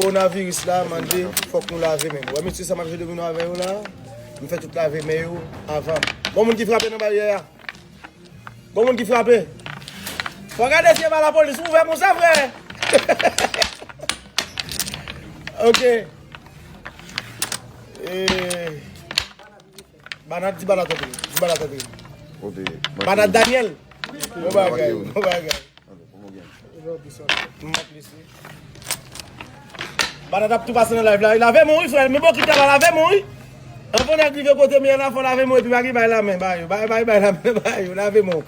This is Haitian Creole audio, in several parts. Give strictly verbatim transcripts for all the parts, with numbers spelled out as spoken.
Kowonaviris la mande fòk nou lave men nou. Wè mesye sa m ap jwe domino avè yo la, m fè tout lave men yo avan. Bon moun ki frape nan baryè a. Bon moun ki frape. Fò gade si e pa lapolis ouvè konsa, frè. Ok. Eh, Banat, di Banat antre. Di Banat antre. Kote? Banat Daniel. Bon bagay, bon bagay. M ap lese. Banat ap tou pase nan live la. Lave men w wi, frè. Men bokit la, lave men w wi. Anvan nèg rive kote m ye la, fò lave men w epi pa gen bay lamen ba yo. Bay, bay, bay lamen ba yo. Lave men w.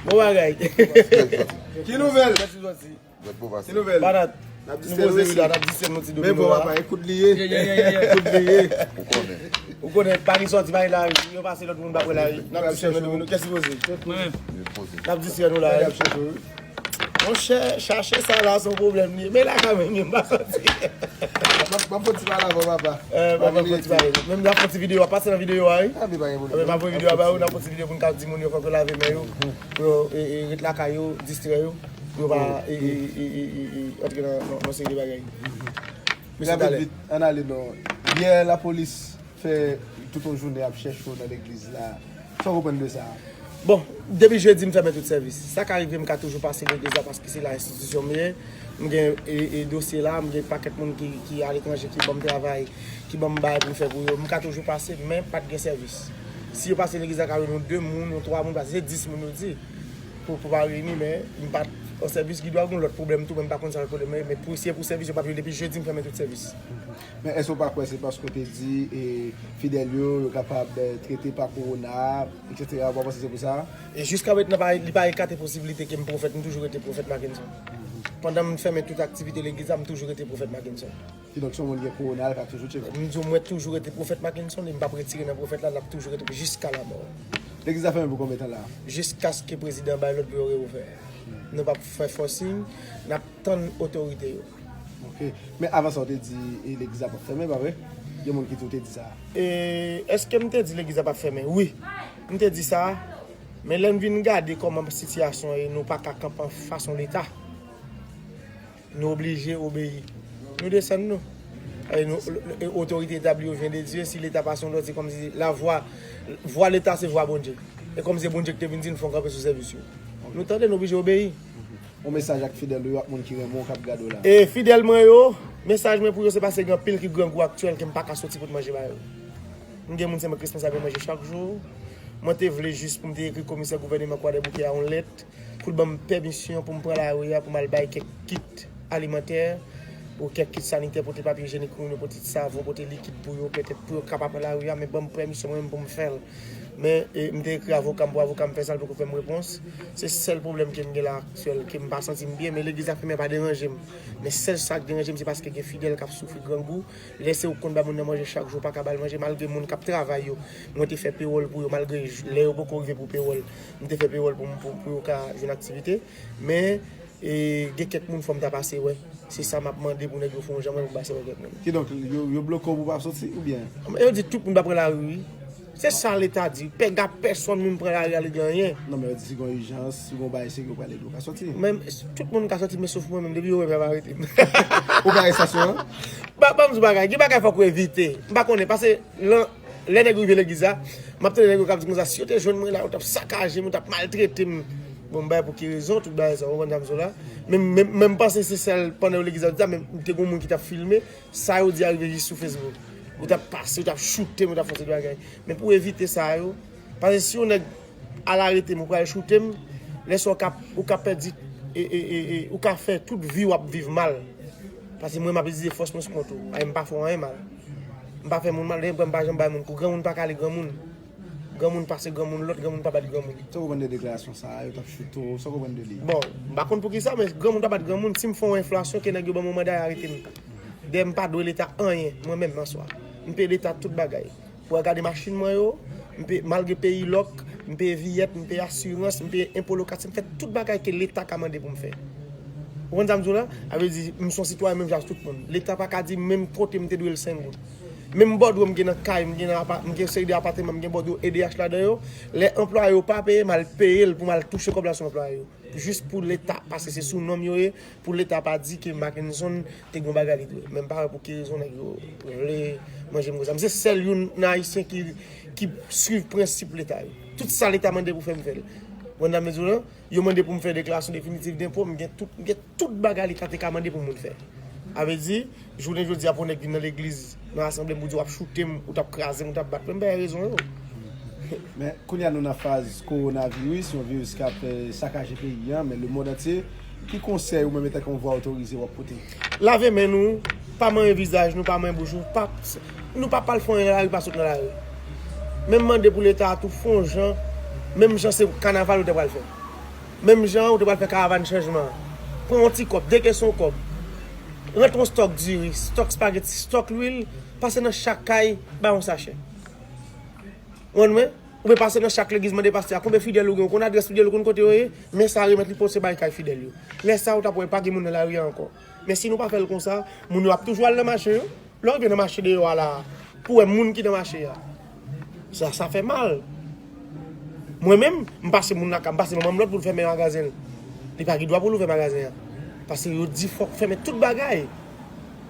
Bon bagay. Ki nouvèl? Mèsi sòti. Ki nouvèl? Banat. N ap distrè nou wi la, n ap distrè nou ti domino la. Men bon, papa, ekout li ye. Ekout li ye. Ou konnen. Ou konnen, pa gen sòti, pa gen lari. Yo pase lòt moun pa pran lari. N ap distrè nou domino. Kèsi poze? Mwen menm. N ap distrè nou la. Monchè, chache sa la se yon pwoblèm li ye. Men la kanmenm, m pa santi. M ap, m ap fè ti pale avè w, papa. Eh, m ap fè ti pale. Menm n ap fè ti videyo, ap pase nan videyo a, wi. Ah, men pa gen pwoblèm. N ap fè videyo a ba yo, n ap fè ti videyo pou n ka di moun yo fòk yo lave men yo. Pou yo, e, e, ret lakay yo, distrè yo. Pou yo pa, e, e, antre nan, nan, nan seri de bagay. Mesye, talè. Rapid vit, ann ale non. Yè, lapolis fè tout yon jounen ap chèche w nan legliz la. Sa w konprann de sa? Bon, depi jedi m fèmen tout sèvis. Sa ka rive m ka toujou pase legliz la paske se la enstitisyon m ye. M gen, e, e, dosye la, m gen pakèt moun ki, ki aletranje ki ban m travay, ki ban m bagay pou m fè pou yo. M ka toujou pase, men pa t gen sèvis. Si yo pase legliz la, ka jwenn yon de moun, yon twa moun, paske se dis moun yo di. Pou, pou pa reyini, men m pa t an sèvis, gen dwa gen lòt pwoblèm tou, men m pa konn sa lòt pwoblèm nan ye, men pou, si se pou sèvis, yo p ap jwenn depi jedi, m fèmen tout sèvis. Men èske w pa kwè se paske w te di, e, fidèl yo, yo kapab, e, trete pa kowona, etsetera, ou pa panse se pou sa? E jiska mentnan, pa, li pa ekate posiblite ke m pwofèt, m toujou rete pwofèt Mackenson. Pandan m fèmen tout aktivite legliz la, m toujou rete pwofèt Mackenson. Kidonk, si yon moun gen kowona, l ka toujou tcheke. M di w, mwen toujou rete pwofèt Mackenson, e m p ap retire nan pwofèt la, l ap toujou rete jiska lamò. Legliz la fèmen pou konbyen tan la? Jiskaske prezidan bay lòd pou yo reouvè. Nou p ap fè fòsing, n ap tann otorite yo. Ok. Men avan sa, w te di, e, legliz la p ap fèmen, pa vre? Gen moun ki di w te di sa. E, èske m te di legliz la p ap fèmen? Wi. M te di sa. Men lè n vin gade kòman sitiyasyon ye, nou pa ka kanpe anfas yon Leta. Nou oblije obeyi. Nou desann nou. E nou, e otorite etabli yo vyen de Dye. Si Leta pase yon lòd, se kòmsi lavwa, vwa Leta se vwa Bondye. E kòm se Bondye ki te vin di n fò n kanpe sou sèvis yo. Nou tande, nou oblije obeyi. Yon mesaj ak fidèl ou yo ak moun ki renmen w k ap gade w la. E fidèl mwen yo, mesaj mwen pou yo se pase gen anpil ki grangou aktyèl ke m pa ka soti pou t manje ba yo. M gen moun se mwen k responsab yo manje chak jou. Mwen te vle jis pou m te ekri komisè gouvèneman Kwadèboukè a yon lèt pou l ban m pèmisyon pou m pran lari a pou m al bay kèk kit alimantè ou kèk kit sanitè, pote papye ijyenik pou moun yo, pote savon, pote likid pou yo, petèt pou yo ka pa pran lari a, men ban m pèmisyon mwen menm pou m fè l. Men, e, m te ekri avoka m pou avoka m fè sa, l poko fè m repons. Se sèl pwoblèm ke m gen la aktyèl, ke m pa santi m byen, men legliz la fèmen pa deranje m. Men sèl sa k deranje m, se paske gen fidèl k ap soufri grangou. Lè se ou k konn bay moun nan manje chak jou, ou pa ka ba l manje, malgre moun k ap travay yo, mwen te fè pewòl pou yo, malgre j-, lè yo poko rive pou pewòl, m te fè pewòl pou, pou, pou yo ka jwenn aktivite. Men, e, gen kèk moun fò m ta pase wè. Se sa m ap mande pou nèg yo fè yon jan mwen pou pase wè kèk moun. Kidonk, yo, yo bloke w pou w pa soti, oubyen? Yo di tout moun pa pran lari, wi. Se sa Leta di. Pèga pèsonn moun pran lari a, li gen anyen. Non, men yo di si gen ijans, si gen bagay serye, yo prale di w ka soti. Men tout moun ka soti, men sof mwen menm, depi yo wè m, y ap arete m. Ou ka estasyon an? Ba, ban m di w bagay, gen bagay fòk ou evite. M pa konnen, paske lan, lè nèg yo rive legliz la, m ap tande nèg yo k ap di konsa, si yo te jwenn mwen la, yo t ap sakaje m, yo t ap maltrete m. Bon, m bay pou ki rezon, tout bagay sa, ou konprann sa m di w la? Men, men, men m panse se sèl pandan yo legliz la, yo di sa, men m te gen yon moun ki t ap filme, sa yo di a rive jis sou Facebook. Yo t ap pase, yo t ap choute m, yo t ap fè yon seri de bagay. Men pou evite sa yo, paske si yon nèg al arete m, ou pral choute m, lè sa w ka, ou ka pèdi, e, e, e, e, ou ka fè tout vi w ap viv mal. Paske mwen, m ap itilize fòs mwen sou kont ou. Ay, m pa fè w anyen mal. M pa fè moun mal, dayè m pa janm bay moun kou. Granmoun pa kale granmoun. Granmoun pase granmoun, lòt granmoun pa bat granmoun. Sa w konprann de deklarasyon sa a, yo t ap choute w, sa w konprann de li? Bon, m pa konn poukisa, men granmoun pa bat granmoun. Si m fè yon enfrasyon, ke nèg yo ban m yon manda, y arete m. Dayè m pa dwe Leta anyen, mwen menm an swa. M peye Leta tout bagay. Pou w gade machin mwen yo, m peye, malgre peye ilòk, m peye viyèt, m peye asirans, m peye enpo lokatè, m fè tout bagay ke Leta ka mande pou m fè. Ou konprann sa m di w la? Sa vle di, m se yon sitwayen menm jan ak tout moun. Leta pa ka di menm kote m te dwe l senk goud. Menm bòdwo m gen nan kay, m gen nan apa-, m gen seri de apatman, m gen bòdwo E D H ladan yo. Lè anplwaye yo pa peye, m al peye l pou m al touche kòb la sou anplwaye yo. Jis pou Leta, paske se sou non m yo ye, pou Leta pa di ke Mackenson te gen yon bagay li dwe. Men m pa wè pou ki rezon nèg yo vle manje m konsa. M se sèl youn nan Ayisyen ki, ki swiv prensip Leta yo. Tout sa Leta mande pou fè, m fè l. Ou konprann sa m vle di w lan? Yo mande pou m fè deklarasyon definitif denpo, m gen tout, m gen tout bagay Leta te ka mande pou moun fè. A vle di, jounen jodi a pou nèg vin nan legliz, nan asanble m pou di w ap choute m, ou t ap kraze m, ou t ap bat mwen, m pa gen rezon yo. Men kounye a nou nan faz kowonaviris, yon viris k ap eh, sakaje peyi a, men lemonn antye. Ki konsèy ou menm etanke yon vwa otorize w ap pote? Lave men nou, pa manyen vizaj nou, pa manyen bouch nou, pa, nou pa pral fè anyen nan lari, pa sot nan lari. Men m mande pou Leta a tou fè yon jan, menm jan se kanaval ou te pral fè. Menm jan ou te pral fè karavàn chanjman an. Pran yon ti kòb, de kèson kòb. Rantre yon stòk diri, stòk spageti, stòk lwil, pase nan chak kay, ba yon sachè. Ou konprann mwen? Ou pe pase nan chak legliz mande pastè a konbyen fidèl ou gen, ou konn adrès fidèl ou, konn kote yo ye, men sa remèt li pote bay kay fidèl yo. Lè sa a ou t ap wè pa gen moun nan lari a ankò. Men si nou pa fè l konsa, moun yo ap toujou al nan mache yo. Lè w rive nan mache deyò a la, pou wè moun ki nan mache a. Sa, sa fè mal. Mwen menm, m pase moun lakay, m pase manman m lòd pou l fèmen magazen l. Li pa gen dwa pou l ouvè magazen an. Paske yo di fòk fèmen tout bagay.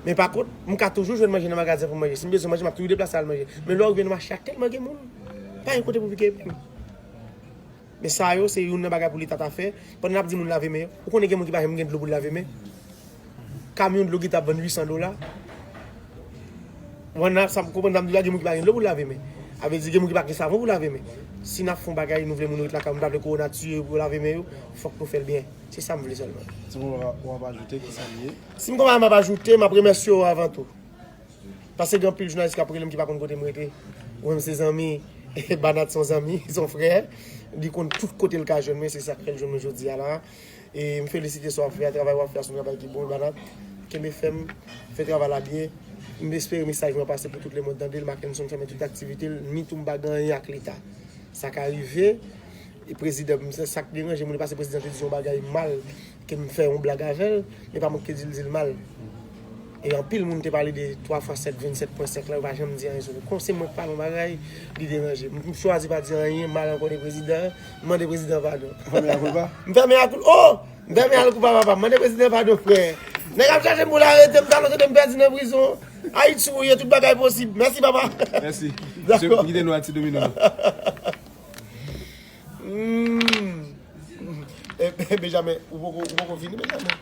Men pa kont, m ka toujou jwenn manje nan magazen pou m manje. Si m bezwen manje, m ap toujou deplase al manje. Men lè w rive nan mache a, tèlman gen moun. Pa gen kote pou pike epin. Men sa yo, se youn nan bagay pou Leta ta fè. Pandan n ap di moun lave men yo, ou konnen gen moun ki pa janm gen dlo pou l lave men. Kamyon dlo ki t ap vann uit san dola. Ou konprann sa m konprann sa m di w la, gen moun ki pa gen dlo pou l lave men. A vle di, gen moun ki pa gen savon pou lave men. Si n ap fè yon bagay, nou vle moun yo ret lakay yo, nou pa vle kowona tiye yo pou yo lave men yo, fòk nou fè l byen. Se sa m vle sèlman. Si w ap ajoute, ki sa l ye? Si m gen yon bagay m ap ajoute, m ap remèsye w avan tou. Paske gen anpil jounalis k ap rele m ki pa konn kote m rete. Ou menm se zanmi, Banat se yon zanmi, se yon frè. Li konn tout kote l ka jwenn mwen, se sa k fè l jwenn mwen jodi a la. E m felisite sa w ap fè a, travay w ap fè a se yon travay ki bon, Banat. Kenbe fèm, fè travay la byen. M espere mesaj mwen pase pou tout lemonn tande l. Mackenson fèmen tout aktivite l, ni tou m pa gen anyen ak Leta. Sa ka rive, e prezidan, m se sa k deranje moun, e pase prezidan te di yon bagay mal, ke m fè yon blag avè l, men pa mwen ki te di l di l mal. E anpil moun te pale de twa fwa sèt vennsèt pwen senk la, yo pa janm di anyen sou li. Kon se mwen k pale yon bagay, li deranje m. M chwazi pa di anyen mal ankò de prezidan an, m mande prezidan padon. Ou fèmen a koulpa? M fèmen a koulpa. Oh! M fèmen a koulpa, papa. M mande prezidan padon, frè. Nèg ap chache m pou l arete m, talon se de m pèdi nan prizon. Ayiti ou ye, tout bagay posib. Mèsi, papa. Mèsi. Dakò. M kite nou a ti domino. Hmm. E, e, Benjamin, ou poko, ou poko fini, Benjamin?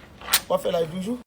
W ap fè live toujou?